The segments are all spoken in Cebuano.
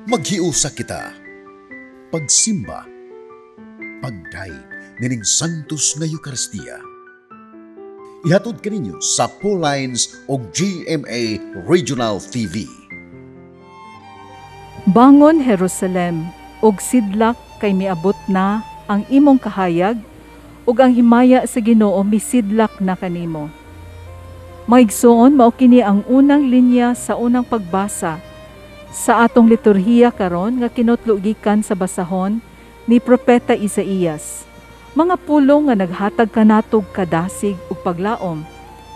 Maghiusa kita. Pagsimba. Pagdayeg nining Santos nga Eukaristiya. Ihatod kaninyo sa Lines o GMA Regional TV. Bangon, Jerusalem, ug sidlak, kay miabot na ang imong kahayag ug ang himaya sa Ginoo misidlak na kanimo. Mga, mao kini ang unang linya sa unang pagbasa sa atong liturhiya karon nga kinutlo gikan sa basahon ni Propeta Isaías. Mga pulong nga naghatag kanatog kadasig ug paglaom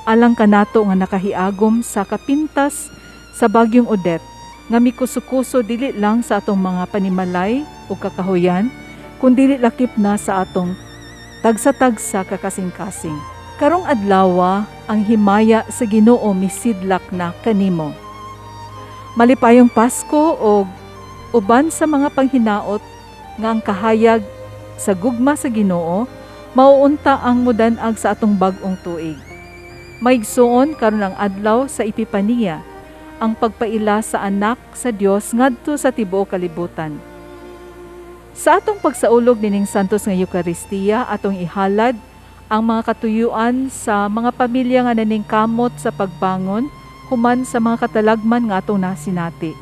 alang kanato nga nakahiagom sa kapintas sa Bagyong Odette nga mikuso-kuso dili lang sa atong mga panimalay o kakahuyan kundi lakip na sa atong tagsa-tagsa kakasing-kasing. Karong adlawa, ang himaya sa Ginoo misidlak na kanimo. Malipayong Pasko og uban sa mga panghinaot nga ang kahayag sa gugma sa Ginoo mauunta ang mudanag sa atong bag-ong tuig. Maigsuon, karon ang adlaw sa Epipaniya, ang pagpaila sa Anak sa Dios ngadto sa tibuok kalibutan. Sa atong pagsaulog nining Santos nga Eukaristiya, atong ihalad ang mga katuyuan sa mga pamilya nga naningkamot sa pagbangon human sa mga katalagman nga atong nasinati.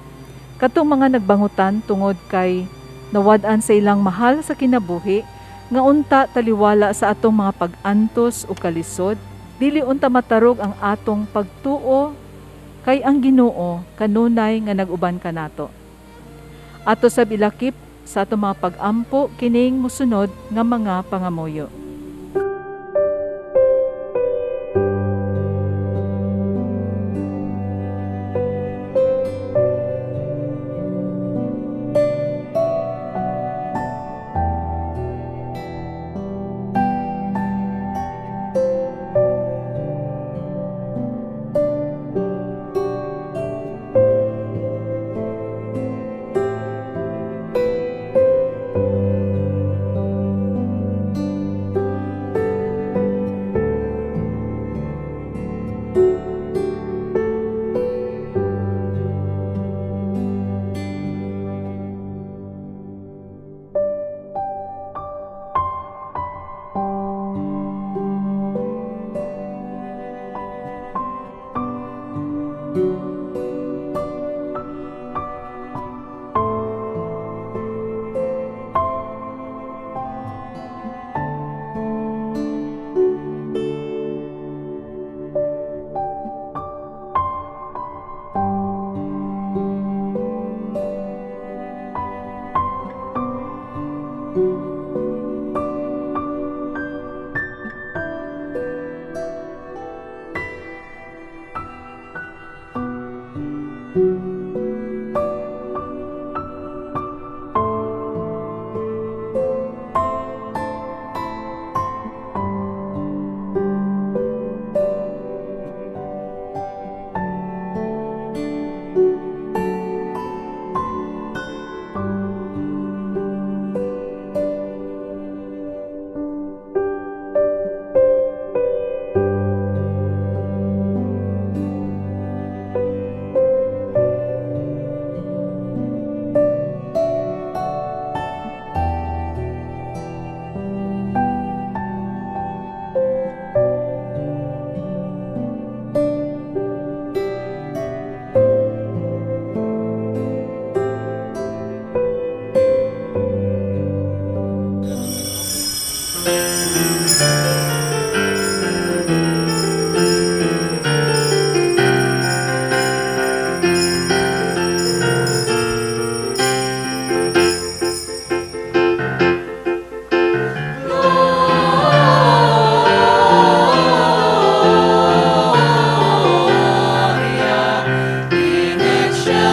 Katong mga nagbangutan tungod kay nawad-an sa ilang mahal sa kinabuhi, nga unta taliwala sa atong mga pag-antos o kalisod, dili unta matarog ang atong pagtuo kay ang Ginoo kanunay nga nag-uban kanato. Ato sab ilakip sa atong mga pag-ampo kining musunod nga mga pangamuyo.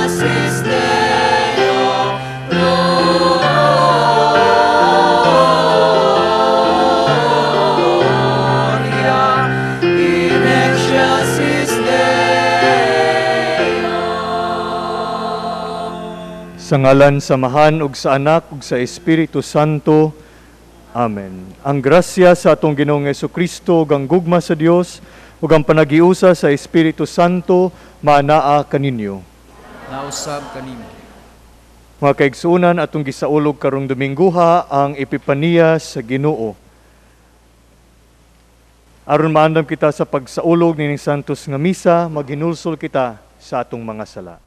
Excelsis Deo. Gloria in excelsis Deo. Sa ngalan sa Amahan ug sa Anak ug sa Espiritu Santo. Amen. Ang grasya sa atong Ginoong Kristo ug ang gugma sa Dios ug ang panaghiusa sa Espiritu Santo maanaa kaninyo. Nausab kanimo. Mga kaigsuonan, atong gisaulog karong Domingguha ang Epipaniya sa Ginoo. Aron maandam kita sa pagsaulog nining Santos nga Misa, maghinulsol kita sa atong mga sala.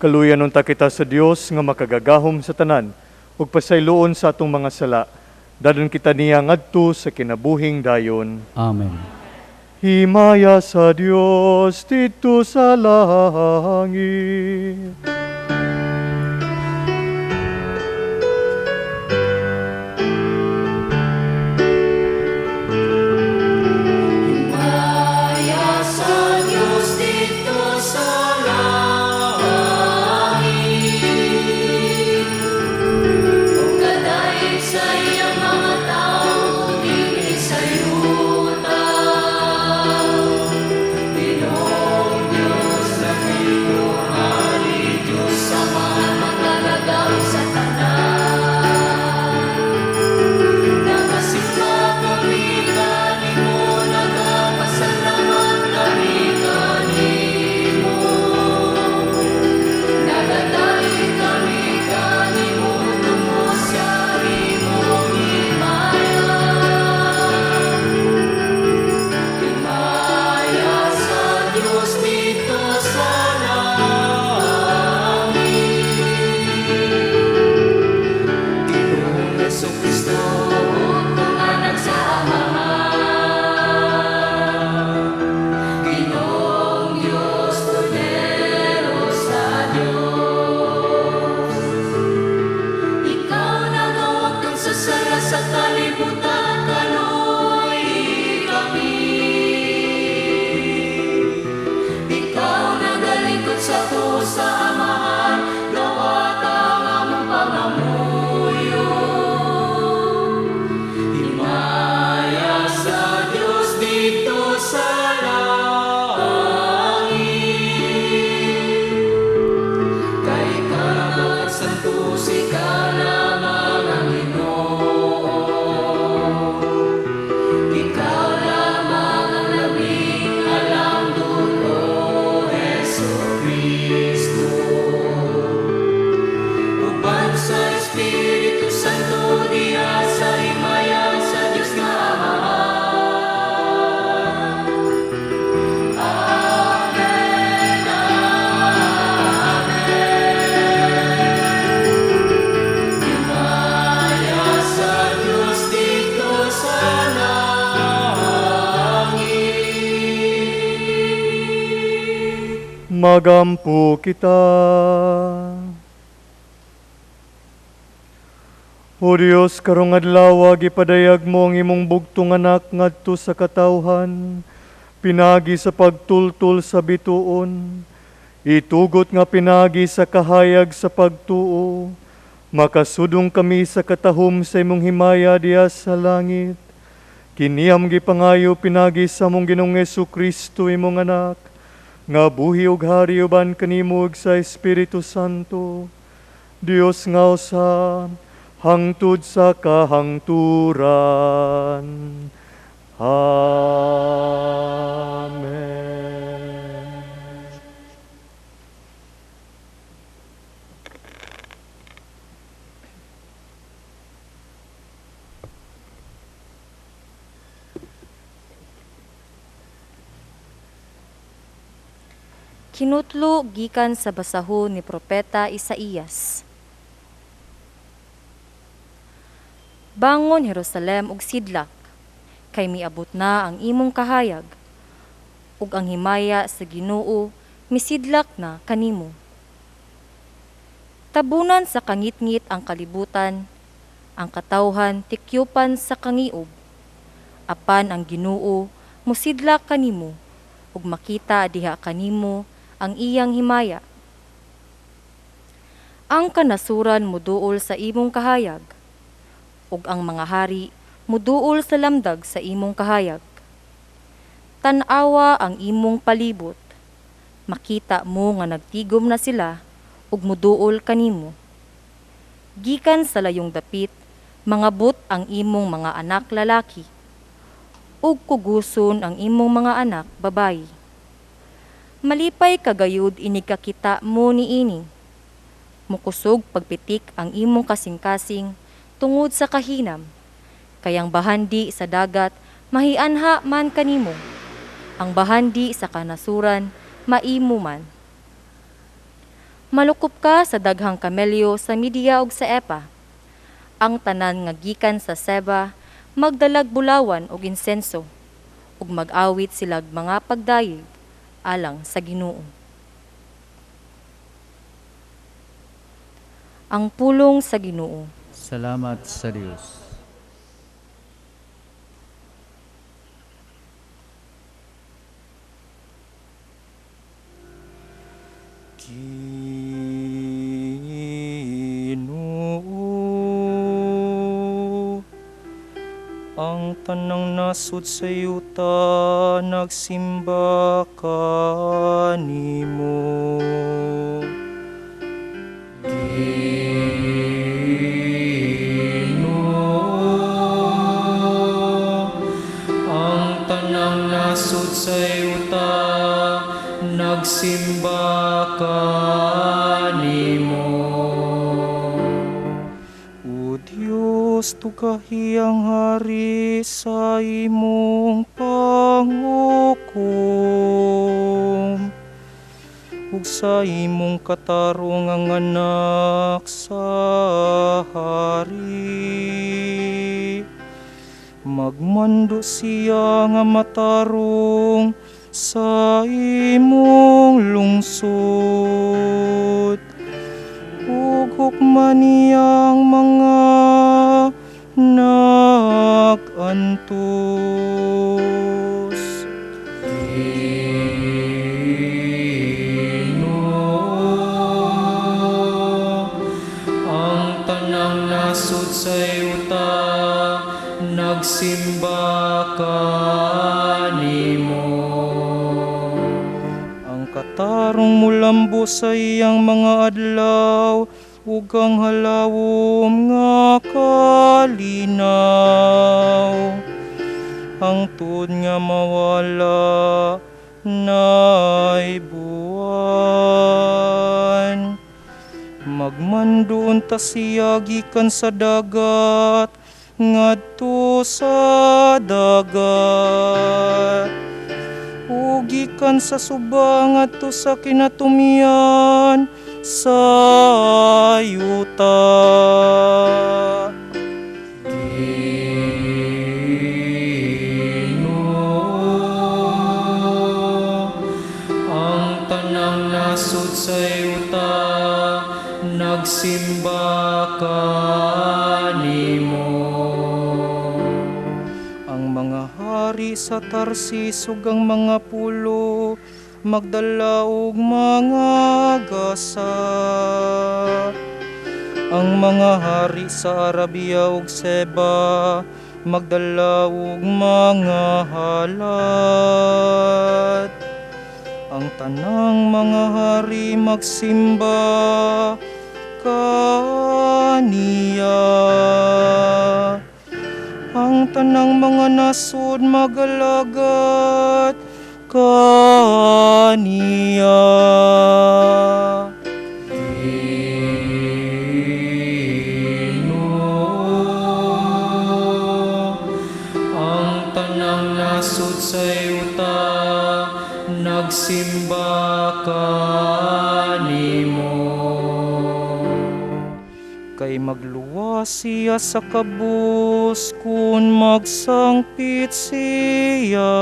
Kaluyan unta kita sa Dios nga makagagahom sa tanan ug pasayloon sa atong mga sala. Dadon kita niya ngadto sa kinabuhing dayon. Amen. Himaya sa Dios didto sa langit. Himaya sa Diyos dito sa langit, ug kadaig sa iyang mga tawo dinhi sa yuta. Ginoong Diyos, naging hari Diyos sa mga magagahom sa tanan. Nagasimba kami kanimo, nagapasalamat kami kanimo. Nagadaig kami kanimo tungod sa imong himaya. Himaya sa Dios didto sa langit. Ginoong Hesukristo, bugtong anak sa Amahan. Ginoong Diyos, Kordero sa Diyos. Ikaw nagawagtang sa sala sa kalibutan, kaluoyi kami. Ikaw nagalingkod sa tuo sa Amahan, dawata ang among pangamuyo. Himaya sa Diyos didto sa langit. Kay ikaw santos, ikaw lamang ang Ginoo. Ikaw lamang ang labing halangdon, O Hesukristo. Uban sa Espiritu Santo diha sa himaya sa Dios nga Amahan. Amen, Amen. Himaya sa Diyos didto sa langit. Magampo kita. O Dios, karong adlaw gipadayag mo ang imong bugtong anak ngadto sa katawhan, pinagi sa pagtultol sa bituon, itugot nga pinagi sa kahayag sa pagtuo, makasudong kami sa katahom sa imong himaya diha sa langit. Kini among gipangayo pinagi sa among Ginoong Hesukristo imong anak, nga buhi ug hari uban kanimo ug sa Espiritu Santo, Dios nga usa, hangtod sa kahangturan. Amen. Kinutlo gikan sa basahon ni Propeta Isaías. Bangon Jerusalem ug sidlak, kay miabot na ang imong kahayag, ug ang himaya sa Ginoo misidlak na kanimo. Tabunan sa kangitngit ang kalibutan, ang katawhan tikyupan sa kangiob. Apan ang Ginoo musidlak kanimo, ug makita diha kanimo ang iyang himaya. Ang kanasuran muduol sa imong kahayag, ug ang mga hari muduol sa lamdag sa imong kahayag. Tan-awa ang imong palibot, makita mo nga nagtigom na sila ug muduol kanimo. Gikan sa layong dapit, mangabot ang imong mga anak lalaki, ug kuguson ang imong mga anak babayi. Malipay kagayud inig kakita mo niini. Mukusog pagpitik ang imong kasing-kasing tungod sa kahinam, kayang bahandi sa dagat mahianha man kanimo, ang bahandi sa kanasuran maimo man. Malukop ka sa daghang kamelyo sa Media ug sa Epa. Ang tanan nga gikan sa Seba magdalag bulawan ug insenso, ug mag-awit silag mga pagdayeg alang sa Ginoo. Ang pulong sa Ginoo. Salamat sa Dios. Ginoo, ang tanang nasud sa yuta nagsimba kanimo. Ginoo, ang tanang nasud sa yuta nagsimba kanimo. O Dios, tugahi ang hari sa imong panghukom, ug sa imong katarong ang anak sa hari. Magmando siya nga matarong sa imong lungsod, ug hukman niyang mga nag-antos. Ginoo, ang tanang nasud sa yuta nagsimba kanimo. Ang katarong mulambo sa iyang mga adlaw, ug ang halawom nga kalinaw. Ang tuod nga mawala na'y buwan. Magmandoon ta siya gikan sa dagat ngadto sa dagat, ug gikan sa suba ngadto sa kinatumian sa yuta. Ginoo, ang tanang nasud sa yuta nagsimba kanimo. Ang mga hari sa Tarsis ug ang mga pulo magdala og mga gasa. Ang mga hari sa Arabia ug Seba magdala og mga halad. Ang tanang mga hari magsimba kaniya. Ang tanang mga nasod magalagad kaniya. Ginoo, ang tanang nasod sa yuta nagsimba kaniya. Kay magluwas siya sa kabus kung magsangpit siya.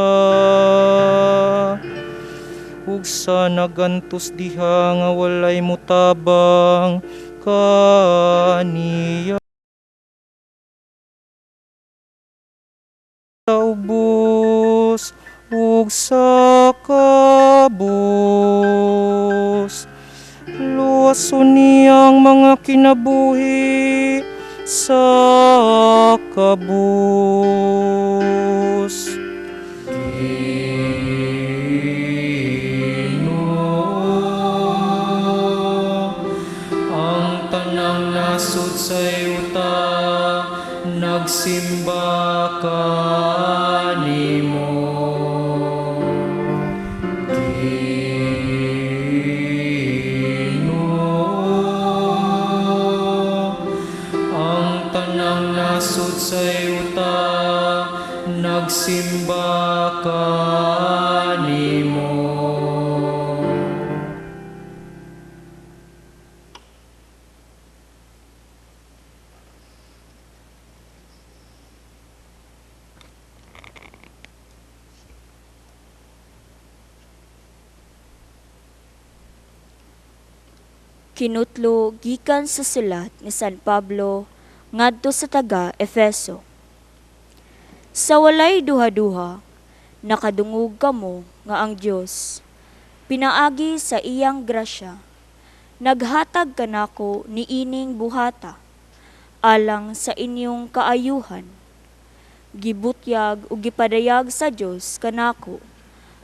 Ug sa nagantos diha nga walay mutabang kaniya. Sa ubos ug sa kabus, luwason niyang mga kinabuhi sa kabus. Ginoo, ang tanang nasod sa yuta nagsimba kanimo. Ginoo, ang tanang nasod sa yuta nagsimba kanimo. Kinutlo gikan sa sulat ni San Pablo ngadto sa taga Efeso. Sa walay duha-duha, nakadungog kamo nga ang Dios pinaagi sa iyang grasya naghatag kanako niining buhata alang sa inyong kaayuhan. Gibutyag ug gipadayag sa Dios kanako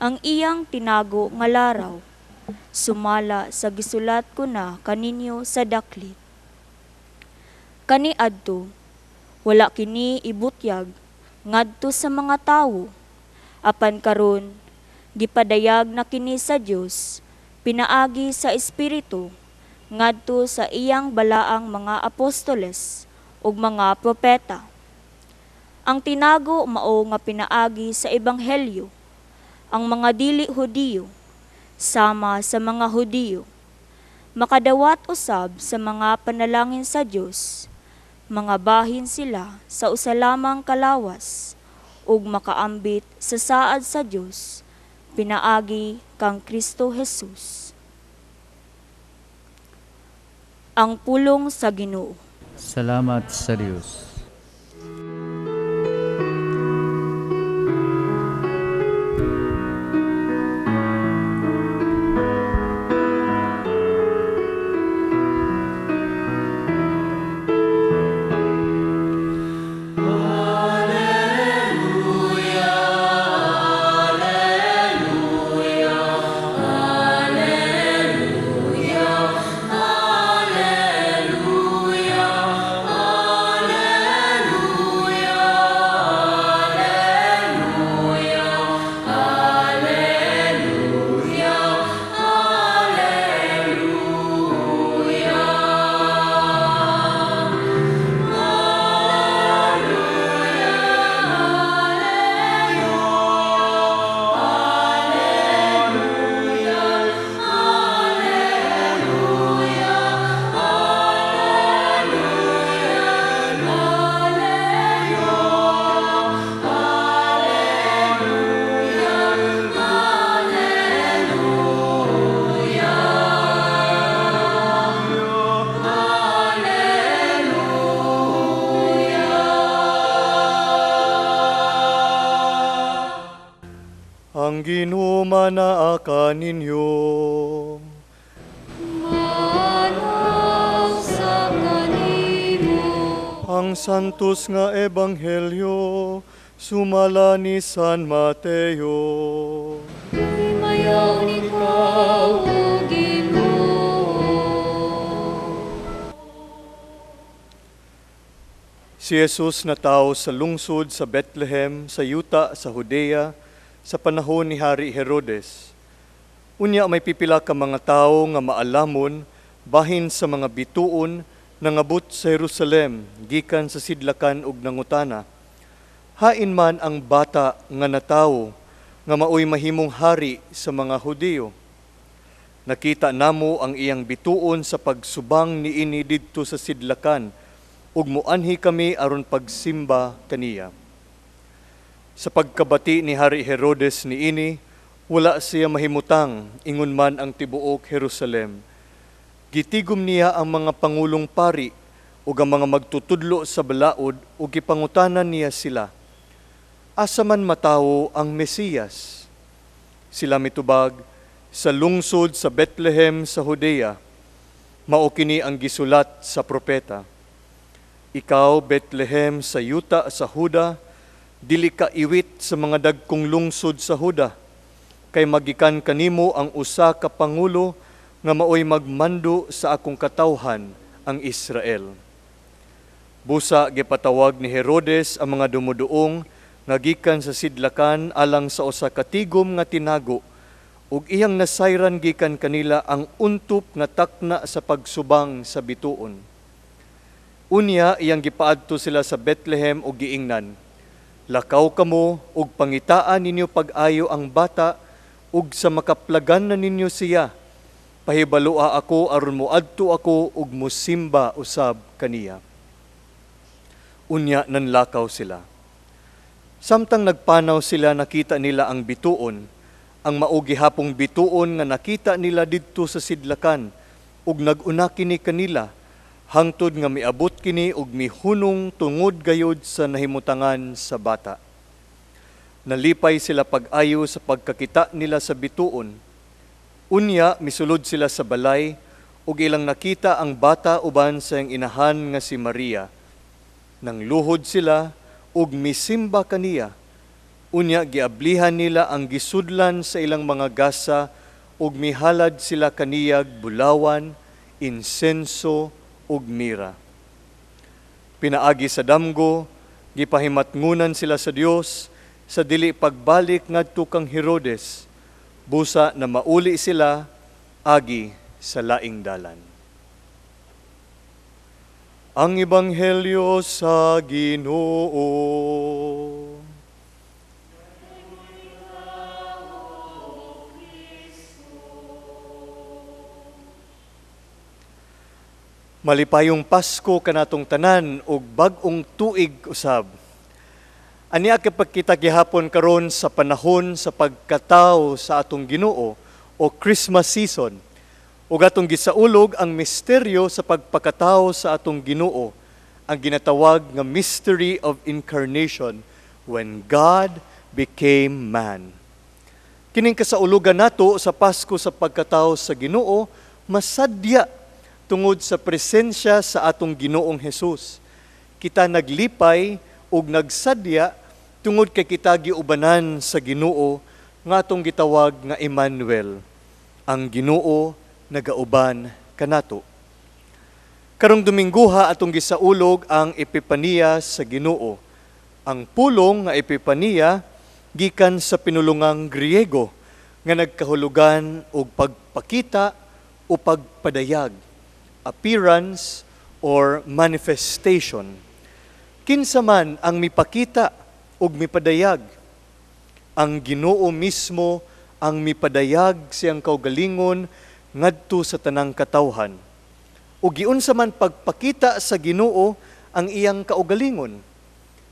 ang iyang tinago nga laraw, sumala sa gisulat ko na kaninyo sa daklit. Kaniadto, wala kini ibutyag ngadto sa mga tawo, apan karon gipadayag na kini sa Dios pinaagi sa Espiritu ngadto sa iyang balaang mga apostoles ug mga propeta. Ang tinago mao nga pinaagi sa ebanghelyo ang mga dili Hudiyo sama sa mga Hudiyo makadawat usab sa mga panalangin sa Dios, mga bahin sila sa usa lamang kalawas ug makaambit sa saad sa Dios pinaagi kang Kristo Jesus. Ang pulong sa Ginoo. Salamat sa Dios. Ang Ginoo manaa kaninyo. Manaksa kanimo. Ang Santos nga Ebanghelyo sumala ni San Mateo. Himayaw ikaw, O Ginoo. Si Jesus natawo sa lungsod sa Bethlehem, sa yuta sa Judea, sa panahon ni Hari Herodes. Unya may pipila ka mga tawo nga maalamon bahin sa mga bituon nangabot sa Jerusalem gikan sa sidlakan ug nangutana. Hain man ang bata nga natawo nga maoy mahimong hari sa mga Hudiyo. Nakita namo ang iyang bituon sa pagsubang niini didto sa sidlakan, ug moanhi kami aron pagsimba kaniya." Sa pagkabati ni Hari Herodes niini, wala siya mahimutang, ingon man ang tibuok Jerusalem. Gitigom niya ang mga pangulong pari ug ang mga magtutudlo sa balaod ug gipangutanan niya sila, "Asa man matawo ang Mesiyas?" Sila mitubag, "Sa lungsod sa Bethlehem sa Judea. Mao kini ang gisulat sa propeta: Ikaw, Bethlehem, sa yuta sa Huda, dili ka iwit sa mga dagkong lungsod sa Huda, kay magikan kanimo ang usa ka pangulo nga maoy magmando sa akong katawhan, ang Israel." Busa gipatawag ni Herodes ang mga dumuduong nga gikan sa sidlakan alang sa usa ka tigom nga tinago, ug iyang nasayran gikan kanila ang untop nga takna sa pagsubang sa bituon. Unya iyang gipaadto sila sa Bethlehem ug giingnan, "Lakaw kamo ug pangitaan ninyo pag-ayo ang bata, ug sa makaplagan na ninyo siya, pahibalua ako aron moadto ako ug mosimba usab kaniya." Unya nanlakaw sila. Samtang nagpanaw sila, nakita nila ang bituon, ang mao gihapong bituon nga nakita nila didto sa sidlakan, ug nag-una kini kanila hangtod nga miabot kini ug mihunong tungod gayod sa nahimutangan sa bata. Nalipay sila pag-ayo sa pagkakita nila sa bituon. Unya misulod sila sa balay ug ilang nakita ang bata uban sa iyang inahan nga si Maria. Nang luhod sila ug misimba kaniya. Unya giablihan nila ang gisudlan sa ilang mga gasa ug mihalad sila kaniyag bulawan, insenso ug mira. Pinaagi sa damgo, gipahimatngunan sila sa Dios sa dili pagbalik ngadto kang Herodes, busa na mauli sila agi sa laing dalan. Ang Ebanghelyo sa Ginoo. Malipayong Pasko kanatong tanan ug bag-ong tuig usab. Ania kapag kita gihapon karon sa panahon sa pagkatawo sa atong Ginoo o Christmas season, ug atong gisaulog ang misteryo sa pagpakatawo sa atong Ginoo, ang ginatawag nga mystery of incarnation, when God became man. Kining kasaulugan nato sa Pasko sa pagkatawo sa Ginoo masadya tungod sa presensya sa atong Ginoong Hesus. Kita naglipay ug nagsadya tungod kay kita giubanan sa Ginoo nga atong gitawag nga Emmanuel. Ang Ginoo nagauban kanato. Karong Domingguha atong gisaulog ang Epipaniya sa Ginoo. Ang pulong nga Epipaniya gikan sa pinulungang Griego nga nagkahulugan og pagpakita o pagpadayag, appearance or manifestation. Kinsa man ang mipakita og mipadayag? Ang Ginoo mismo ang mipadayag siyang kaugalingon ngadto sa tanang katawhan. Ug giunsa man pagpakita sa Ginoo ang iyang kaugalingon?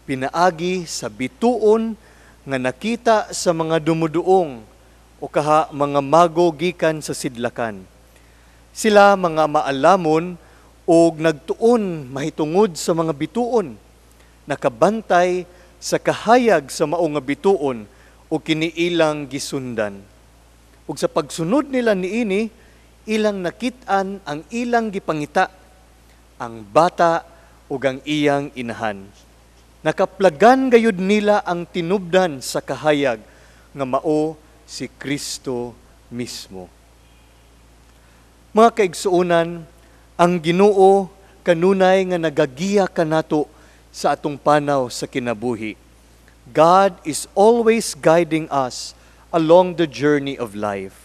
Pinaagi sa bituon nga nakita sa mga dumuduong o kaha mga mago gikan sa sidlakan. Sila mga maalamon og nagtuon mahitungod sa mga bituon, nakabantay sa kahayag sa mao nga bituon o kiniilang gisundan. Ug sa pagsunod nila niini, ilang nakit-an ang ilang gipangita, ang bata ug ang iyang inahan. Nakaplagan gayud nila ang tinubdan sa kahayag nga mao si Kristo mismo. Mga kaigsuonan, ang Ginoo kanunay nga nagagiya kanato sa atong panaw sa kinabuhi. God is always guiding us along the journey of life.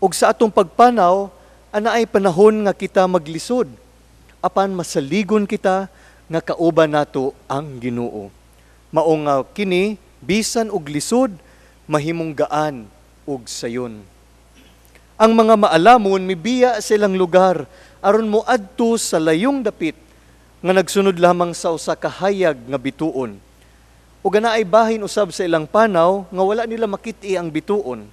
Ug sa atong pagpanaw, anaay panahon nga kita maglisod, apan masaligon kita nga kauban nato ang Ginoo. Mao nga kini bisan og lisod, mahimong gaan og sayon. Ang mga maalamon mibiya sa ilang lugar aron moadto sa layong dapit nga nagsunod lamang sa usa ka hayag nga bituon. Ug naay bahin usab sa ilang panaw nga wala nila makit-i ang bituon.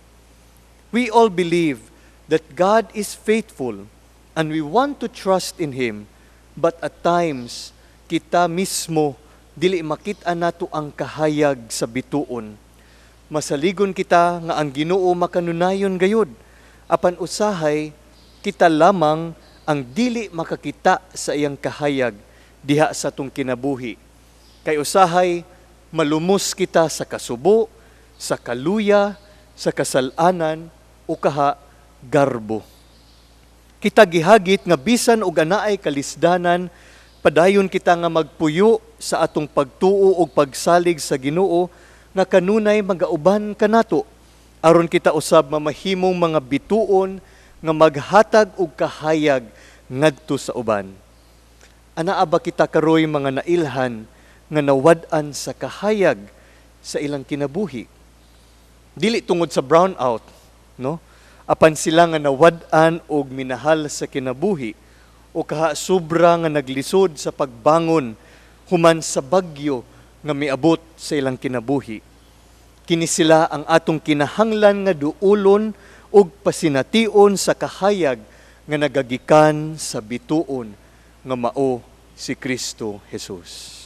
We all believe that God is faithful and we want to trust in Him, but at times kita mismo dili makit-an nato ang kahayag sa bituon. Masaligon kita nga ang Ginoo makanunayon gayud, apan usahay kita lamang ang dili makakita sa iyang kahayag diha sa atong kinabuhi. Kay usahay malumos kita sa kasubo, sa kaluya, sa kasalanan o kaha garbo. Kita gihagit nga bisan og anaay kalisdanan, padayon kita nga magpuyo sa atong pagtuo og pagsalig sa Ginoo nga kanunay magauban kanato aron kita usab mamahimong mga bituon nga maghatag og kahayag ngadto sa uban. Anaa ba kita karoy mga nailhan nga nawad-an sa kahayag sa ilang kinabuhi? Dili tungod sa brownout, no? Apan sila nga nawad-an og minahal sa kinabuhi o kaha sobra nga naglisod sa pagbangon human sa bagyo nga miabot sa ilang kinabuhi. Kini sila ang atong kinahanglan nga duulon ug pasination sa kahayag nga nagagikan sa bituon nga mao si Kristo Jesus.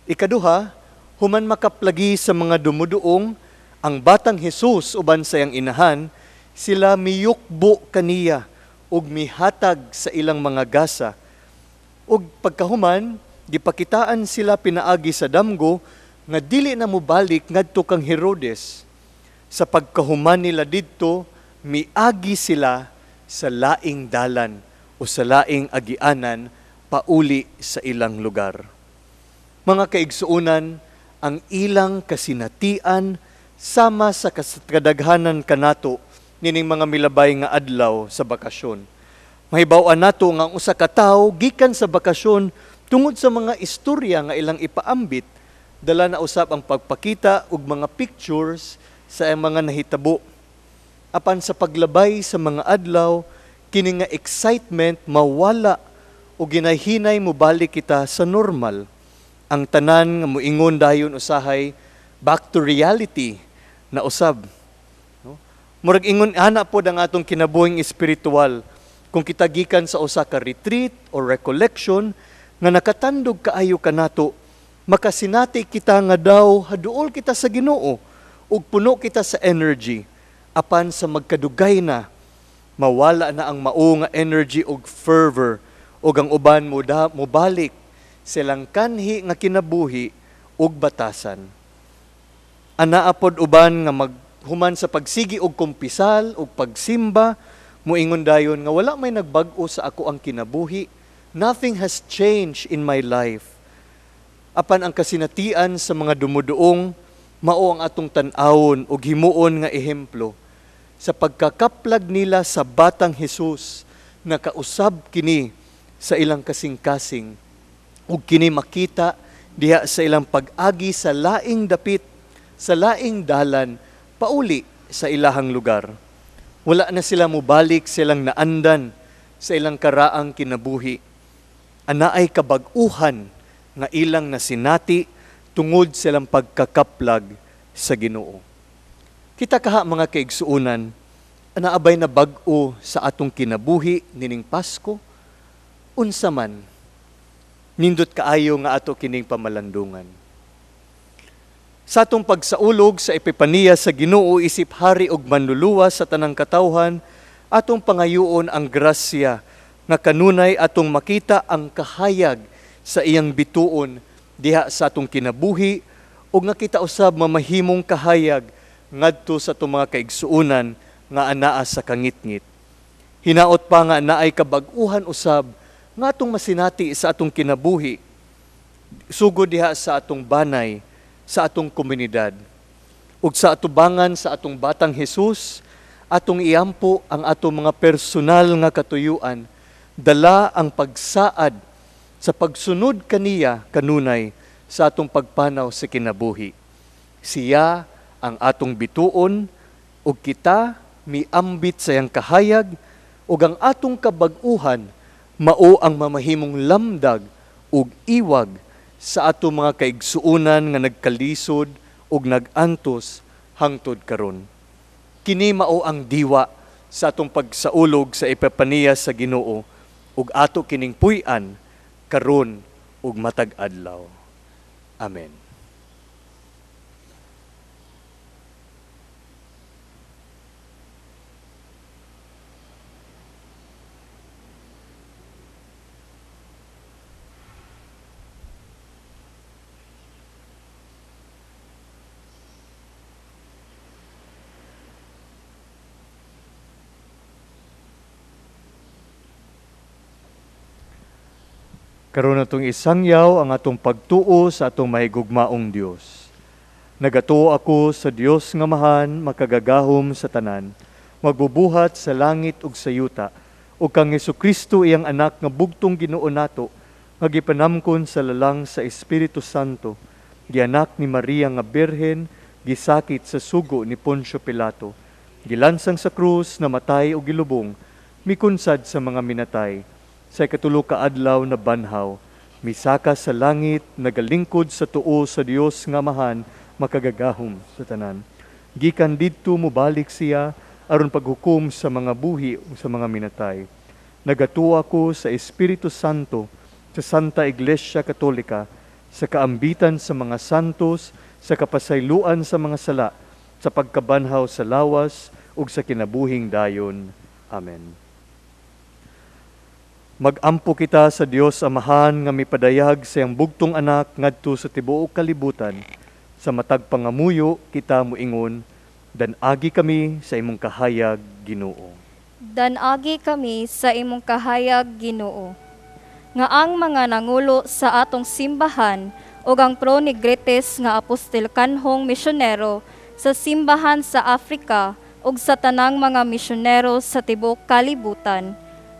Ikaduha, human makaplagi sa mga dumuduong ang batang Jesus uban sa iyang inahan, sila miyukbo kaniya ug mihatag sa ilang mga gasa. Ug pagkahuman, gipakitaan sila pinaagi sa damgo nga dili na mobalik ngadto kang Herodes. Sa pagkahuman nila didto, miagi sila sa laing dalan o sa laing agianan pauli sa ilang lugar. Mga kaigsuonan, ang ilang kasinatian sama sa kadaghanan kanato nining mga milabay nga adlaw sa bakasyon. Mahibaw-an nato nga ang usa ka tawo gikan sa bakasyon tungod sa mga istorya nga ilang ipaambit, dala na usab ang pagpakita og mga pictures sa mga nahitabo. Apan sa paglabay sa mga adlaw, kini nga excitement mawala o ginahinay mobalik kita sa normal. Ang tanan nga moingon dayon usahay back to reality na usab. No? Murag ingon ana pod ang atong kinabuhing espiritual kung kita gikan sa usa ka retreat or recollection nga nakatandog kaayo kanato, makasinati kita nga daw haduol kita sa Ginoo ug puno kita sa energy. Apan sa magkadugay na, mawala na ang mao nga energy ug fervor ug ang uban mobalik silang kanhi nga kinabuhi ug batasan. Anaa pod uban nga maghuman sa pagsigi og kumpisal ug pagsimba, moingon dayon nga wala may nagbag-o sa ako ang kinabuhi. Nothing has changed in my life. Apan ang kasinatian sa mga dumuduong mao ang atong tan-awon ug himuon nga ehemplo sa pagkakaplag nila sa batang Jesus na kausab kini sa ilang kasing-kasing ug kini makita diha sa ilang pag-agi sa laing dapit, sa laing dalan, pauli sa ilahang lugar. Wala na sila mobalik sa ilang naandan sa ilang karaang kinabuhi. Anaay kabag-uhan nga ilang nasinati tungod sa ilang pagkakaplag sa Ginoo. Kita kaha, mga kaigsuonan, anaa bay nabag-o sa atong kinabuhi nining Pasko? Unsa man, nindot kaayo nga ato kining pamalandungan. Sa atong pagsaulog sa Epipaniya sa Ginoo isip hari ug manluluwas sa tanang katawhan, atong pangayuon ang grasya nga kanunay atong makita ang kahayag sa iyang bituon diha sa atong kinabuhi ug nga kita usab mamahimong kahayag ngadto sa atong mga kaigsuonan nga anaa sa kangitngit. Hinaot pa nga naay kabag-uhan usab nga atong masinati sa atong kinabuhi sugod diha sa atong banay, sa atong komunidad. Ug sa atubangan sa atong batang Hesus, atong iampo ang atong mga personal nga katuyuan, dala ang pagsaad sa pagsunod kaniya kanunay sa atong pagpanaw sa kinabuhi. Siya ang atong bituon ug kita miambit sa iyang kahayag ug ang atong kabag-uhan mao ang mamahimong lamdag ug iwag sa atong mga kaigsuonan nga nagkalisod ug nag-antos hangtod karon. Kini mao ang diwa sa atong pagsaulog sa Epipaniya sa Ginoo ug ato kining puy-an karon ug matag adlaw. Amen. Karon atong isangyaw ang atong pagtuo sa atong mahigugmaong Dios. Nagatuo ako sa Dios nga Amahan, makagagahom sa tanan, magbubuhat sa langit ug sa yuta, ug kang Hesukristo iyang anak nga bugtong Ginoo nato, nga gipanamkon sa lalang sa Espiritu Santo, gianak ni Maria nga Birhen, gisakit sa sugo ni Poncio Pilato, gilansang sa krus, namatay ug gilubong, mikunsad sa mga minatay, sa ikatulo ka adlaw na banhaw, misaka sa langit, nagalingkod sa tuo sa Dios nga Amahan, makagagahom sa tanan. Gikan didto mobalik siya aron paghukom sa mga buhi ug sa mga minatay. Nagatuo ako sa Espiritu Santo, sa Santa Iglesia Katolika, sa kaambitan sa mga santos, sa kapasayloan sa mga sala, sa pagkabanhaw sa lawas ug sa kinabuhing dayon. Amen. Mag-ampo kita sa Dios Amahan nga mipadayag sa iyang bugtong anak ngadto sa tibuok kalibutan. Sa matag pangamuyo kita moingon, dan-agi kami sa imong kahayag, Ginoo. Dan-agi kami sa imong kahayag, Ginoo. Nga ang mga nangulo sa atong simbahan ug ang Pro Nigrites nga apostelkanhong misyonero sa simbahan sa Afrika ug sa tanang mga misyonero sa tibuok kalibutan,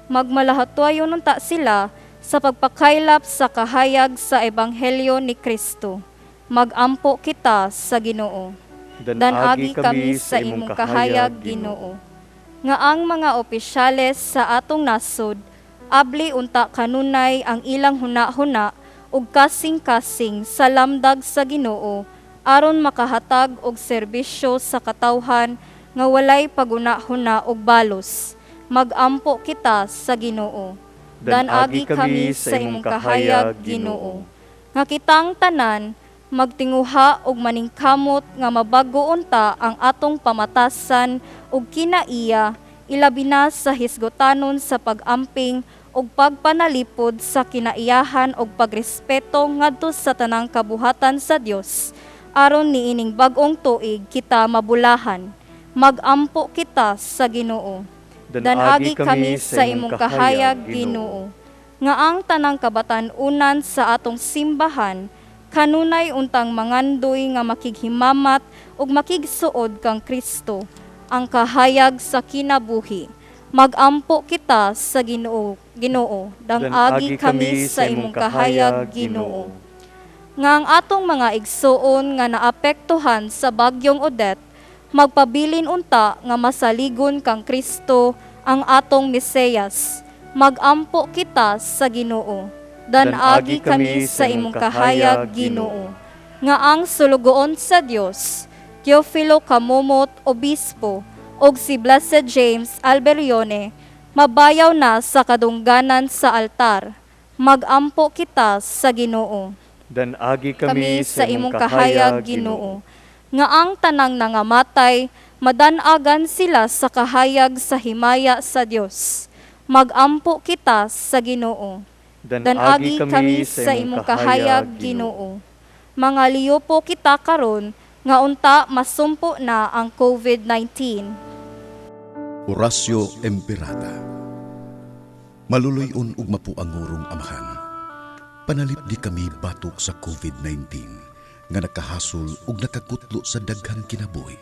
magmalahatuayon unta sila sa pagpakaylap sa kahayag sa Ebanghelyo ni Kristo. Magampo kita sa Ginoo. Dan-agi kami sa imong kahayag, Ginoo. Nga ang mga opisyales sa atong nasod, abli unta kanunay ang ilang huna-huna ug kasing-kasing sa lamdag sa Ginoo aron makahatag og serbisyo sa katawhan nga walay pagunahuna og balos. Magampo kita sa Ginoo. Dan-agi kami sa imong kahayag, Ginoo. Nga kitang tanan magtinguha og maningkamot nga mabago unta ang atong pamatasan ug kinaiya, ilabi na sa hisgotanon sa pag-amping ug pagpanalipod sa kinaiyahan ug pagrespeto ngadto sa tanang kabuhatan sa Dios, aron niining bag-ong tuig kita mabulahan. Magampo kita sa Ginoo. Dan-agi kami sa imong kahayag, Ginoo. Nga ang tanang kabatan-unan sa atong simbahan kanunay untang mangandoy nga makighimamat ug makigsuod kang Kristo, ang kahayag sa kinabuhi. Magampo kita sa Ginoo, Ginoo. Dan-agi kami sa imong kahayag, Ginoo. Nga ang atong mga igsuon nga naapektuhan sa bagyong Odette, magpabilin unta nga masaligon kang Kristo ang atong Mesiyas. Magampo kita sa Ginoo. Dan-agi kami sa imong kahayag, Ginoo. Nga ang sulugoon sa Dios, Teofilo Camomot, Obispo, ug si Blessed James Alberione, mabayaw na sa kadungganan sa altar. Magampo kita sa Ginoo. Dan-agi kami sa imong kahayag, Ginoo. Nga ang tanang nangamatay, madanagan sila sa kahayag sa himaya sa Dios. Magampo kita sa Ginoo. Dan-agi kami sa imong kahayag, Ginoo. Mga liyopo kita karon nga unta masumpo na ang COVID-19. Horacio Emperata. Maluloy-on ug mapuangurong amahan. Panalipdi kami batok sa COVID-19 nga nakahasol ug nakakutlo sa daghang kinabuhi.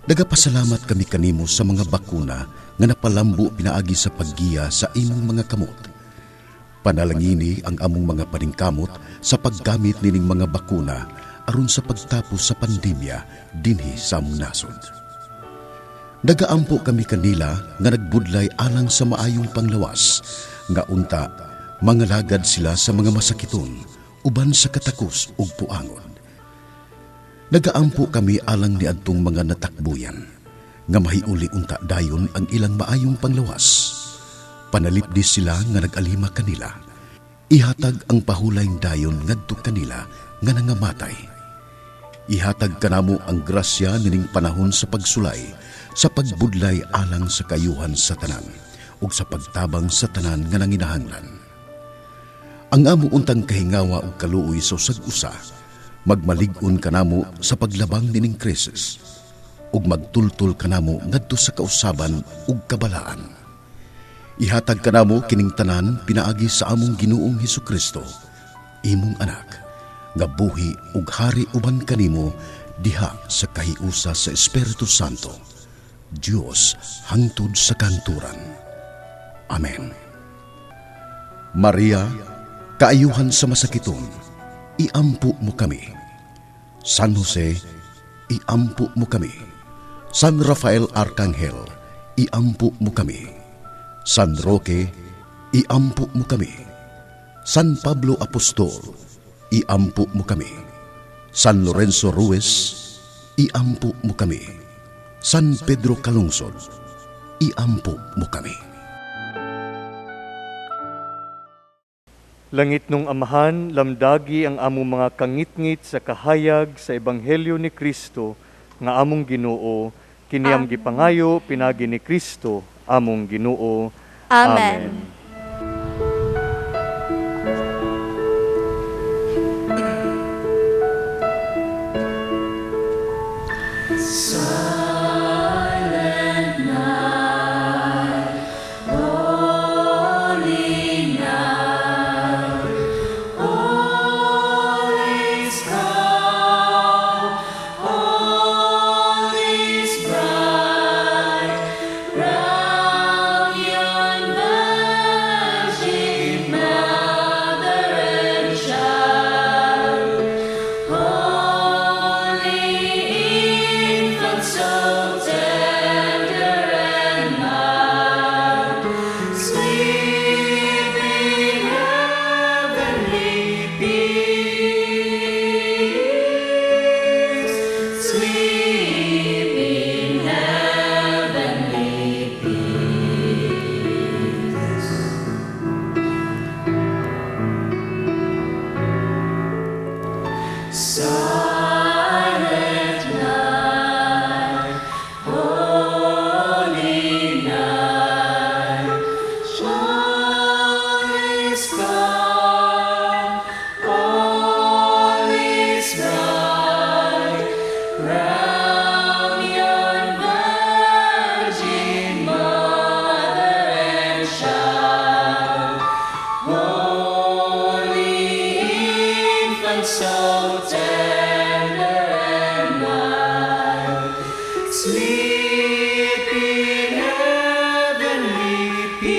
Nagapasalamat kami kanimo sa mga bakuna nga napalambo pinaagi sa paggiya sa imong mga kamot. Panalangini ang among mga paningkamot sa paggamit nining mga bakuna aron sa pagtapos sa pandemya dinhi sa among nasod. Nagaampo kami kanila nga nagbudlay alang sa maayong panglawas, nga unta mangalagad sila sa mga masakiton uban sa katakos ug puangon. Nagaampo kami alang niadtong mga natakbuyan, nga mahiuli unta dayon ang ilang maayong panglawas. Panalipdi sila nga nag-alima kanila. Ihatag ang pahulay dayon ngadto kanila nga nangamatay. Ihatag kanamo ang grasya nining panahon sa pagsulay, sa pagbudlay alang sa kayuhan sa tanan, ug sa pagtabang sa tanan nga nanginahanglan. Ang amo untang kahingawa ug kaluoy sa usag-usa, magmalig-on kanamo sa paglabang nining krisis, ug magtultol kanamo ngadto sa kausaban ug kabalaan. Ihatag kanamo kining tanan pinaagi sa among Ginoong Hesukristo, imong anak, nga buhi ug hari uban kanimo diha sa kahiusa sa Espiritu Santo, Dios hangtod sa kanturan. Amen. Maria, kaayuhan sa masakiton, iampo mo kami. San Jose, iampo mo kami. San Rafael Arcangel, iampo mo kami. San Roque, iampo mo kami. San Pablo Apostol, iampo mo kami. San Lorenzo Ruiz, iampo mo kami. San Pedro Calungsod, iampo mo kami. Langit nung Amahan, lamdagi ang among mga kangitngit sa kahayag sa Ebanghelyo ni Kristo nga among Ginoo, kini ang gipangayo pinagi ni Kristo among Ginoo. Amen. Amen. Silent night, holy night, all is calm, all is bright, round yon virgin mother and child, holy infant, so tender and mild, sleep in heavenly peace, sleep in heavenly peace. Silent night, holy night, all is calm, all is bright, round yon virgin mother and child, holy infant, so tender and mild, sleep in heavenly peace,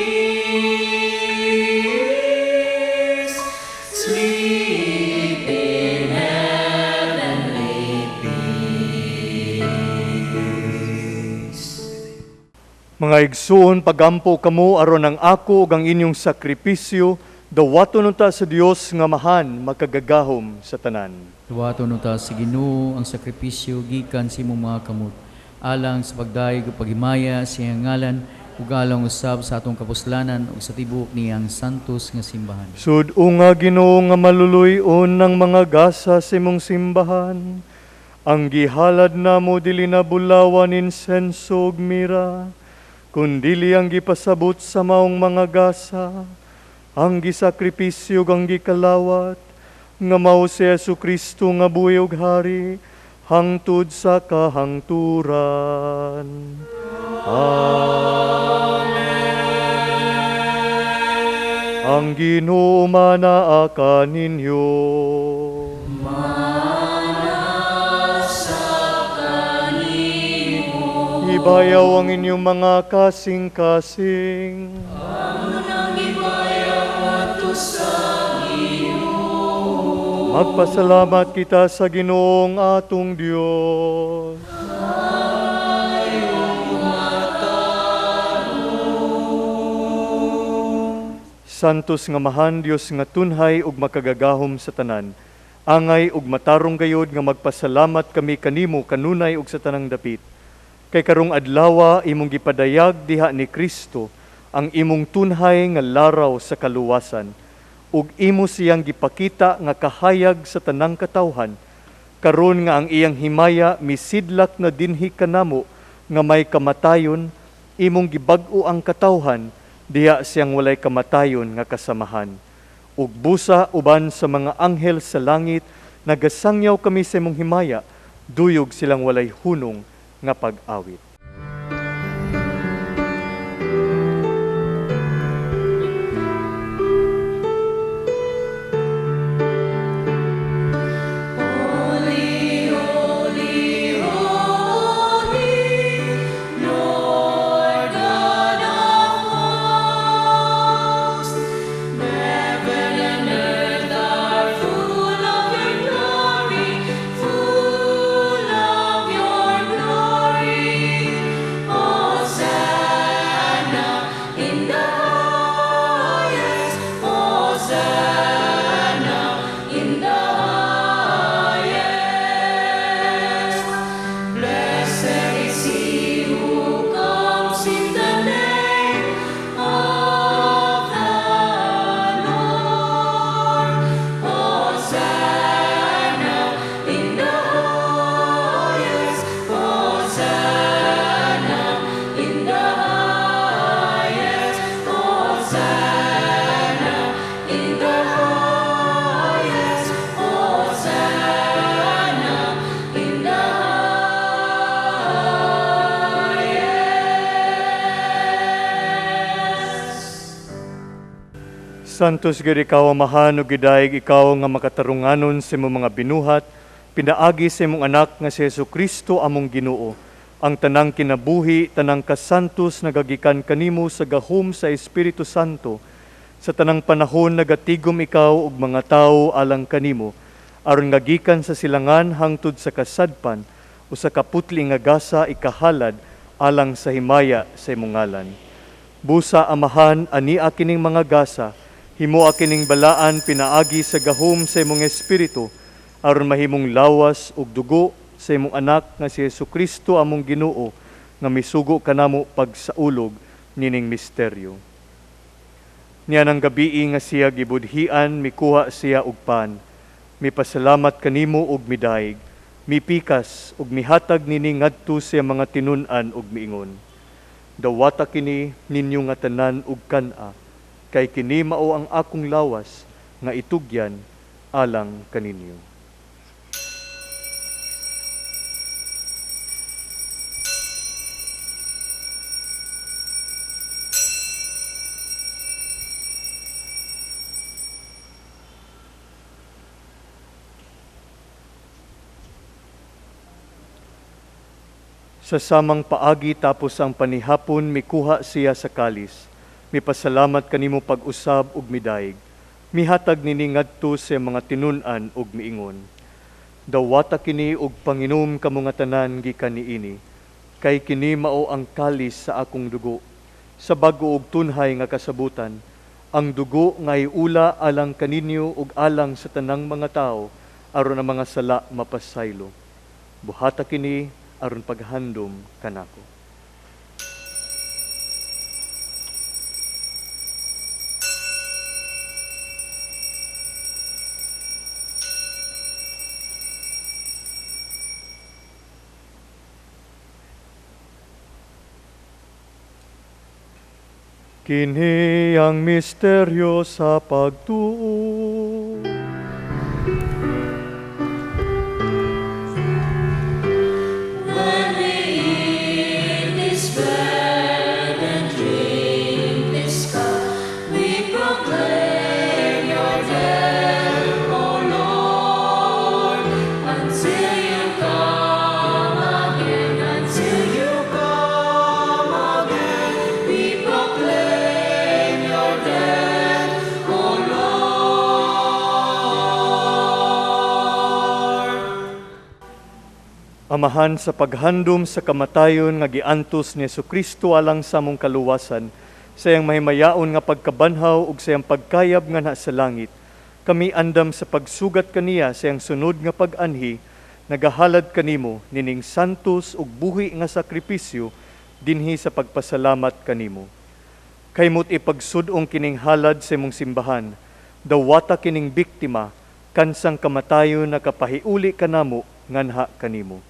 sleep in heavenly peace. Mga igsuon, pagampo kamo aron ang ako ug ang inyong sakripisyo dawaton unta sa Dios nga Amahan makagagahom sa tanan. Dawaton unta sa Ginoo ang sakripisyo gikan sa imong mga kamot, alang sa pagdayeg ug paghimaya sa iyang ngalan ug alang usab sa atong kapuslanan ug sa tibuok niyang santos nga simbahan. Sud-unga Ginoo nga maluluy-on ng mga gasa sa imong simbahan, ang gihalad namo dili na bulawan, insenso ug mira, kundili ang gipasabot sa maong mga gasa, ang gisakripisyo ug ang gikalawat, nga mao si Jesu Kristo nga buhi ug hari, hangtod sa kahangturan. Amen. Ang Ginoo manaa kaninyo. Ibayaw ang inyong mga kasing-kasing. Magpasalamat kita sa Ginoong atong Dios. Santos nga Amahan, Dios nga tunhay ug makagagahom sa tanan. Angay ug matarong gayod nga magpasalamat kami kanimo kanunay ug sa tanang dapit. Kay karong adlawa imong gipadayag diha ni Kristo ang imong tunhay nga laraw sa kaluwasan ug imo siyang gipakita nga kahayag sa tanang katawhan. Karon nga ang iyang himaya misidlak na dinhi kanamo nga may kamatayon, imong gibag-o ang katawhan diha siyang walay kamatayon nga kasamahan. Ug busa uban sa mga anghel sa langit, nagasangyaw kami sa imong himaya, duyog silang walay hunong nga pag-awit. Holy, holy, holy, Lord God of hosts, heaven and earth are full of your glory, full of your glory. Hosanna in the highest, Hosanna in the highest. Blessed is he who comes in the name of the Lord. Hosanna in the highest, Hosanna in the highest, Hosanna in the highest, Hosanna in the highest. Santos gid ikaw Amahan ug gidayeg ikaw nga makatarunganon sa imong mga binuhat, pinaagi sa imong anak nga si Hesukristo among Ginoo. Ang tanang kinabuhi, tanang kasantos nagagikan kanimo sa gahom sa Espiritu Santo. Sa tanang panahon nagatigom ikaw ug mga tawo alang kanimo, aron nga gikan sa silangan hangtod sa kasadpan o sa kaputli nga gasa ikahalad alang sa himaya sa imong ngalan. Busa Amahan, ani kining mga gasa, himoa kining balaan pinaagi sa gahom sa imong Espiritu, aron mahimong lawas ug dugo sa imong anak nga si Hesukristo among Ginoo, nga misugo kanamo pagsaulog nining misteryo. Niya nang gabii nga siya gibudhian, mikuha siya og pan. Mipasalamat kanimo og midayeg, mipikas og mihatag nini ngadto sa mga tinun-an og miingon. Dawata kini ninyo nga tanan og kan-a, kay kini mao ang akong lawas nga itugyan alang kaninyo. Sa samang paagi tapos ang panihapon, mikuha siya sa kalis. Mipasalamat kanimo pag-usab ug midayeg. Mihatag nini ngadto sa mga tinun-an ug miingon. Dawata kini og panginom kamo nga tanan gikan niini, kay kini mao ang kalis sa akong dugo. Sa bag-o og tunhay nga kasabutan, ang dugo nga iula alang kaninyo ug alang sa tanang mga tawo aron ang mga sala mapasaylo. Buhata kini aron paghandom kanako. Kini ang misteryo sa pagtuo. When we eat this bread and drink this cup, we proclaim your death, O Lord, until you come again, until you come again. We proclaim your death, O Lord. Amahan, sa paghandom sa kamatayon nga giantos ni Hesukristo alang sa among kaluwasan, Sa iyang mahimayaon nga pagkabanhaw ug sa iyang pagkayab nganha sa langit, kami andam sa pagsugat kaniya sa iyang sunod nga pag-anhi, nagahalad kanimo nining santos ug buhi nga sakripisyo dinhi sa pagpasalamat kanimo. Kaymot ipagsud-ong kining halad sa imong simbahan, dawata kining biktima, kansang kamatayon nakapahiuli kanamo nganha kanimo.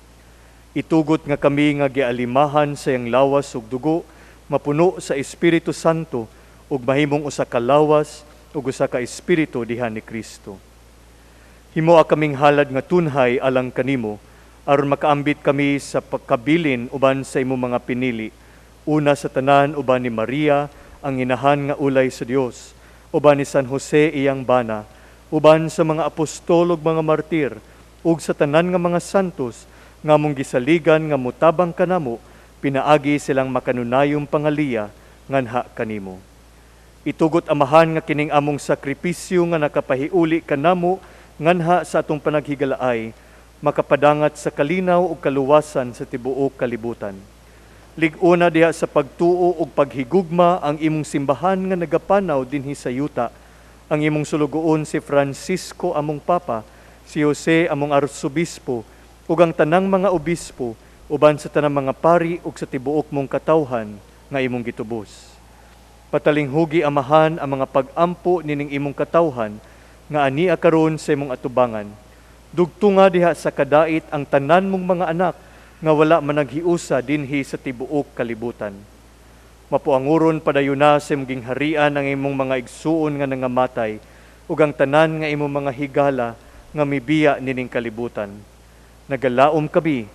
Itugot nga kami nga gialimahan sa iyang lawas ug dugo, mapuno sa Espiritu Santo ug mahimong usa ka lawas ug usa ka espiritu diha ni Kristo. Himoa kaming halad nga tunhay alang kanimo, aron makaambit kami sa pagkabilin uban sa imong mga pinili. Una sa tanan uban ni Maria, ang inahan nga ulay sa Dios, uban ni San Jose iyang bana, uban sa mga apostol ug mga martir, ug sa tanan nga mga santos nga among gisaligan nga motabang kanamo, pinaagi silang makanunayong pangaliya nganha kanimo. Itugot Amahan nga kining among sakripisyo nga nakapahiuli kanamo nganha sa atong panaghigalaay, makapadangat sa kalinaw ug kaluwasan sa tibuok kalibutan. Lig-una diha sa pagtuo ug paghigugma ang imong simbahan nga nagapanaw dinhi sa yuta, ang imong sulugoon si Francisco among Papa, si Jose among Arsobispo, ug ang tanang mga obispo, uban sa tanang mga pari ug sa tibuok mong katawhan nga imong gitubos. Patalinghugi Amahan ang mga pag-ampo nining imong katawhan nga ania karon sa imong atubangan. Dugtunga diha sa kadait ang tanan mong mga anak nga wala managhiusa dinhi sa tibuok kalibutan. Mapuanguron padayon na sa imong gingharian ang imong mga igsuon nga nangamatay ug ang tanan nga imong mga higala nga mibiya nining kalibutan. Nagalaom kami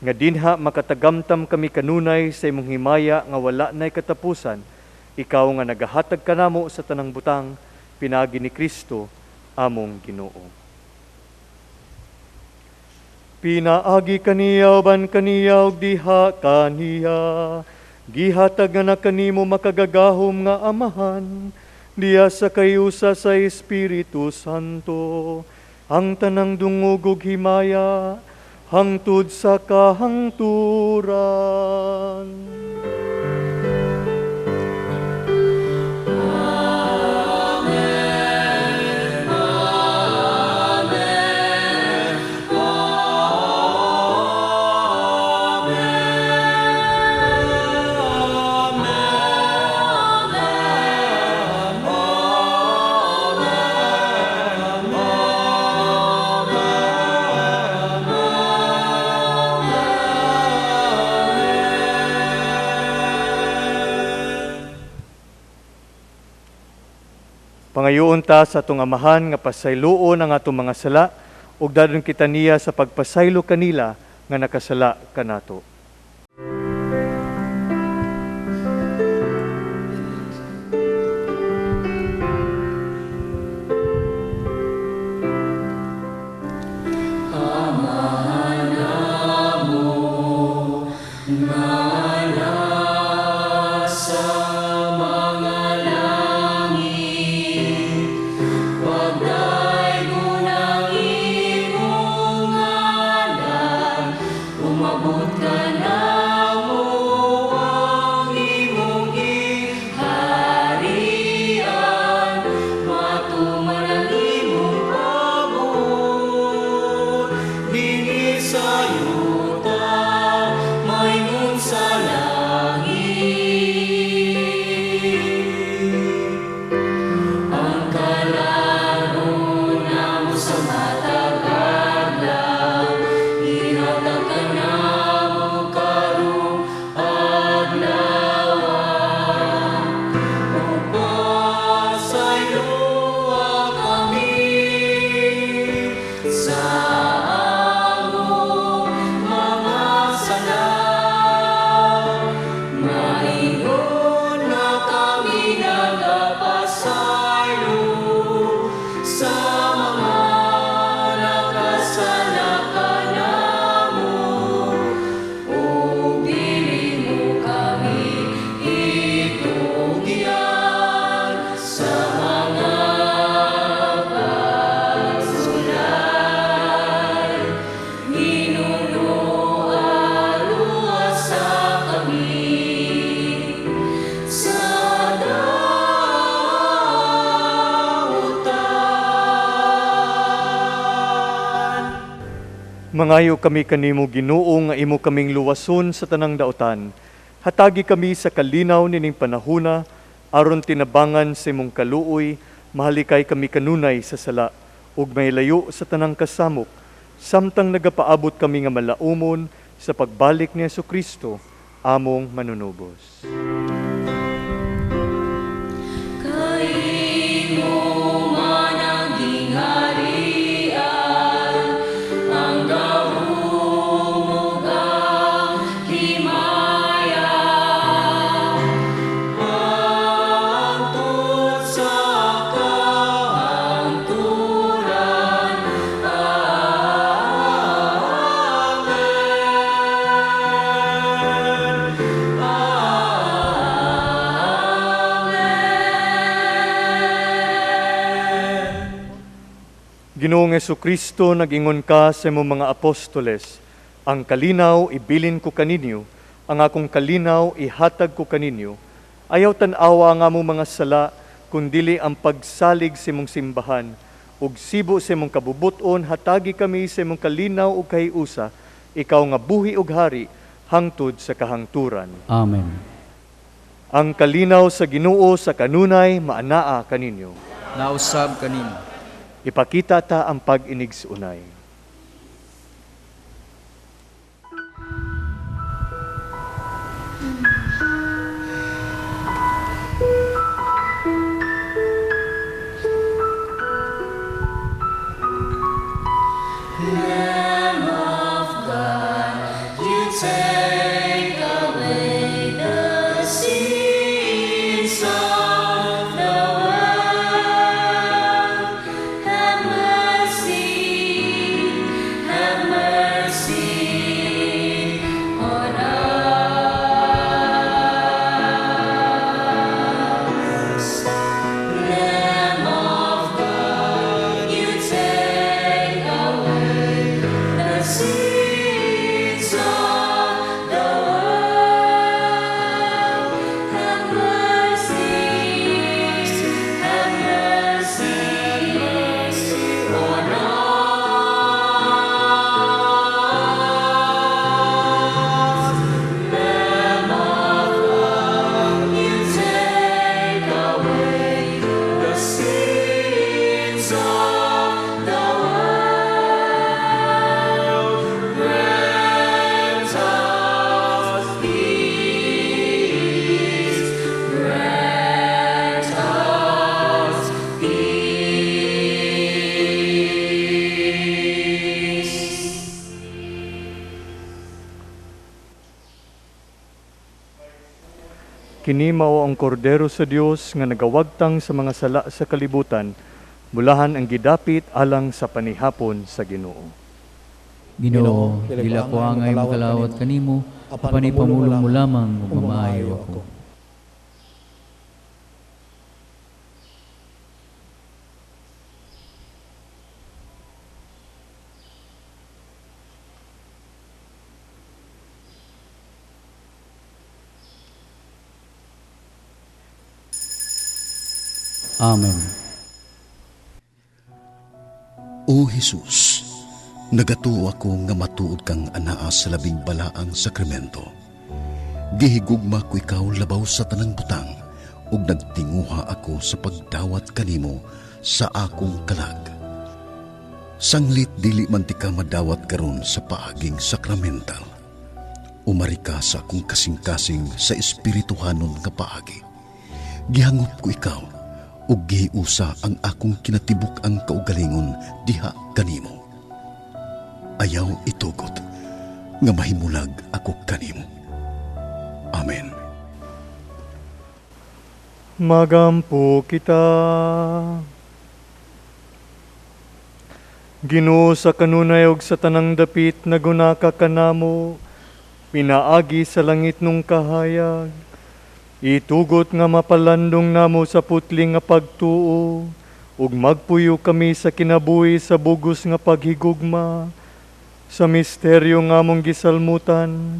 nga dinha makatagamtam kami kanunay sa imong himaya nga wala nay katapusan, ikaw nga nagahatag kanamo sa tanang butang, pinaagi ni Kristo among Ginoo. Pinaagi kaniya uban kaniya ug diha kaniya, gihatag nga na kanimo makagagahom nga Amahan, diha sa kayusa sa Espiritu Santo, ang tanang dungog ug himaya, hangtod sa kahangturan. Amen. Amen. Pangayoon ta sa atong Amahan nga pasayloon ang atong mga sala ug dadon kita niya sa pagpasaylo kanila nga nakasala kanato. Amahan namo nga nasa mga langit, pagdaygon ang imong ngalan, umabot ka Mangayo kami kanimo, Ginoo, nga imo kaming luwason sa tanang daotan. Hatagi kami sa kalinaw nining panahuna, aron tinabangan sa imong kaluoy, mahalikay kami kanunay sa sala, ug may layo sa tanang kasamok, samtang nagapaabot kami nga malaumon sa pagbalik ni Hesukristo, among manunubos. Ginoong Hesukristo, nag-ingon ka sa imong mga apostoles, ang kalinaw ibilin ko kaninyo, ang akong kalinaw ihatag ko kaninyo. Ayaw tan-awa ang among mga sala, kundili ang pagsalig sa imong simbahan. Ug sibo sa imong kabubuton, hatagi kami sa imong kalinaw ug kahiusa, ikaw nga buhi ug hari, hangtod sa kahangturan. Amen. Ang kalinaw sa Ginoo sa kanunay maanaa kaninyo. Nausab kanimo. Ipakita ta ang pag-inig sa unay. Lamb of God, you take away the sins of the world. Have mercy, have mercy on us. Lamb of God, you take away the sins of the world. Have mercy, have mercy on us. Lamb of God, you take away the sins of the world. Grant us peace. Grant us peace. Kini mao ang kordero sa Dios nga nagawagtang sa mga sala sa kalibutan, mulahan ang gidapit alang sa panihapon sa Ginoo. Ginoo, dili ako angay makalawat kanimo, apan ipamulong mo lamang ug mamaayo ako. Amen. O Jesus, nagatuo ako nga matuod kang anaa sa labing balaang sakramento. Gihigugma ko ikaw labaw sa tanang butang, ug nagtinguha ako sa pagdawat kanimo sa akong kalag. Sanglit dili man ti ka madawat karon sa paaging sakramental. Umari ka sa akong kasing-kasing sa espirituhanon nga paagi. Gihangop ko ikaw, ug gihiusa ang akong kinatibuk-ang kaugalingon diha kanimo. Ayaw itugot nga mahimulag ako kanimo. Amen. Magampo kita. Ginoo, sa kanunay ug sa tanang dapit nagunaka kanamo, pinaagi sa langit nung kahayag. Itugot nga mapalandong namo sa putli nga pagtuo, ug magpuyo kami sa kinabuhi sa bugos nga paghigugma, sa misteryo nga among gisalmutan.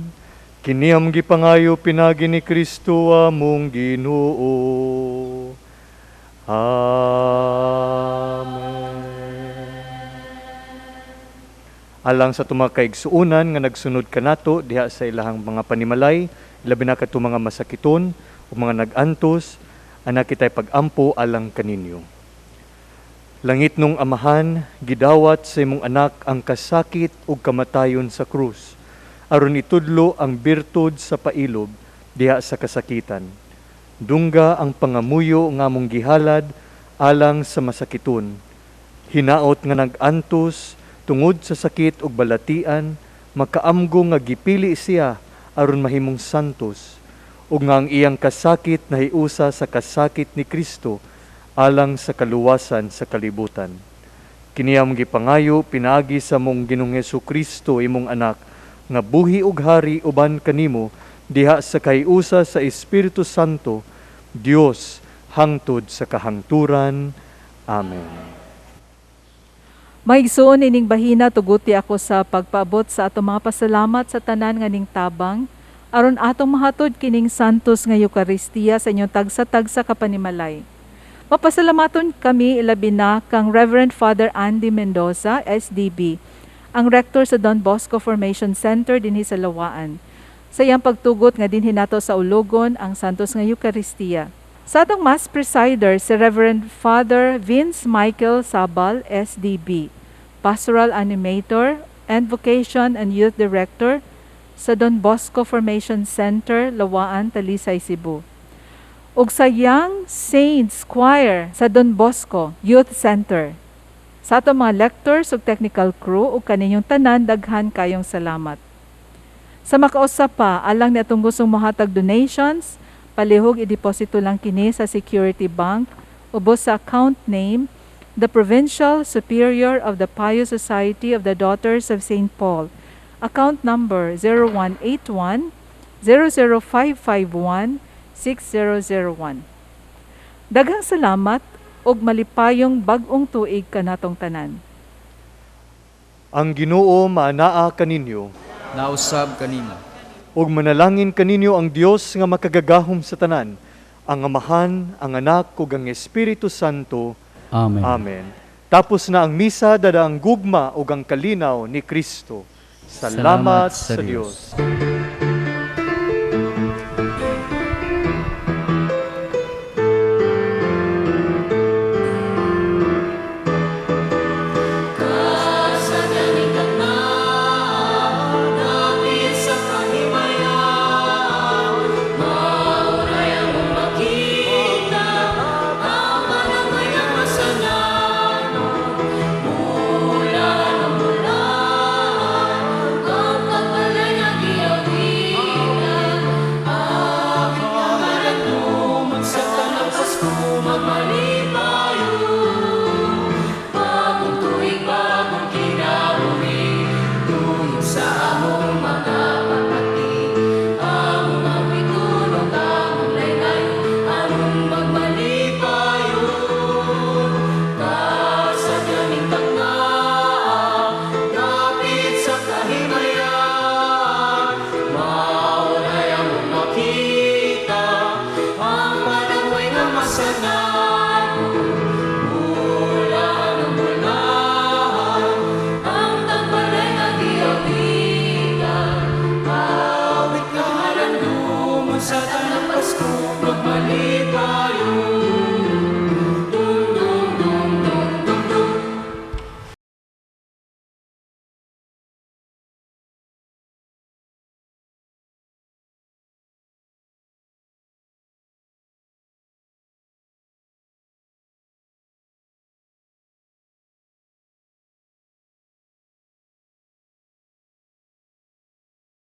Kini among gipangayo pinagi ni Kristo among Ginoo. Amen. Alang sa atong mga kaigsuonan nga nagsunod kanato diha sa ilahang mga panimalay, labi na kadtong mga masakiton o mga nag-antos, ana kitay pag-ampo alang kaninyo. Langitnong Amahan, gidawat sa imong anak ang kasakit ug kamatayon sa krus, aron itudlo ang birtud sa pailob diha sa kasakitan. Dungga ang pangamuyo nga among gihalad alang sa masakiton. Hinaot nga nag-antos tungod sa sakit ug balatian, makaamgo nga gipili siya aron mahimong santos, ug nga ang iyang kasakit nahiusa sa kasakit ni Kristo alang sa kaluwasan sa kalibutan. Kini among gipangayo pinaagi sa among Ginoong Kristo, imong anak, nga buhi ug hari uban kanimo diha sa kahiusa sa Espiritu Santo, Dios, hangtod sa kahangturan. Amen. Mga igsoon, ining bahina tuguti ako sa pagpaabot sa atong mga pasalamat sa tanan nga ning tabang aron atong mahatod kining Santos nga Eukaristiya sa inyong tagsa-tagsa ka panimalay. Mapasalamaton kami ilabi na kang Reverend Father Andy Mendoza, SDB, ang rector sa Don Bosco Formation Center dinhi sa Lawaan, sa iyang pagtugot nga dinhi nato saulugon ang Santos nga Eukaristiya. Sa atong Mass Presider, si Reverend Father Vince Michael Sabal, SDB, Pastoral Animator and Vocation and Youth Director sa Don Bosco Formation Center, Lawaan, Talisay, Cebu. Ug sa Young Saints Choir sa Don Bosco Youth Center. Sa atong mga lectors ug technical crew ug kaninyong tanan, daghan kayong salamat. Sa makausap pa, alang ni atong gustong mohatag donations, palihog ideposito lang kini sa Security Bank ubos sa account name the Provincial Superior of the Pious Society of the Daughters of St. Paul. Account number 0181 00551 6001. Daghang salamat ug malipayong bag-ong tuig kanatong tanan. Ang Ginoo maanaa kaninyo. Nausab kanimo. Ug manalangin kaninyo ang Dios nga makagagahom sa tanan, ang Amahan, ang Anak ug ang Espiritu Santo. Amen. Amen. Tapos na ang misa, dada ang gugma ug ang kalinaw ni Kristo. Salamat sa Dios.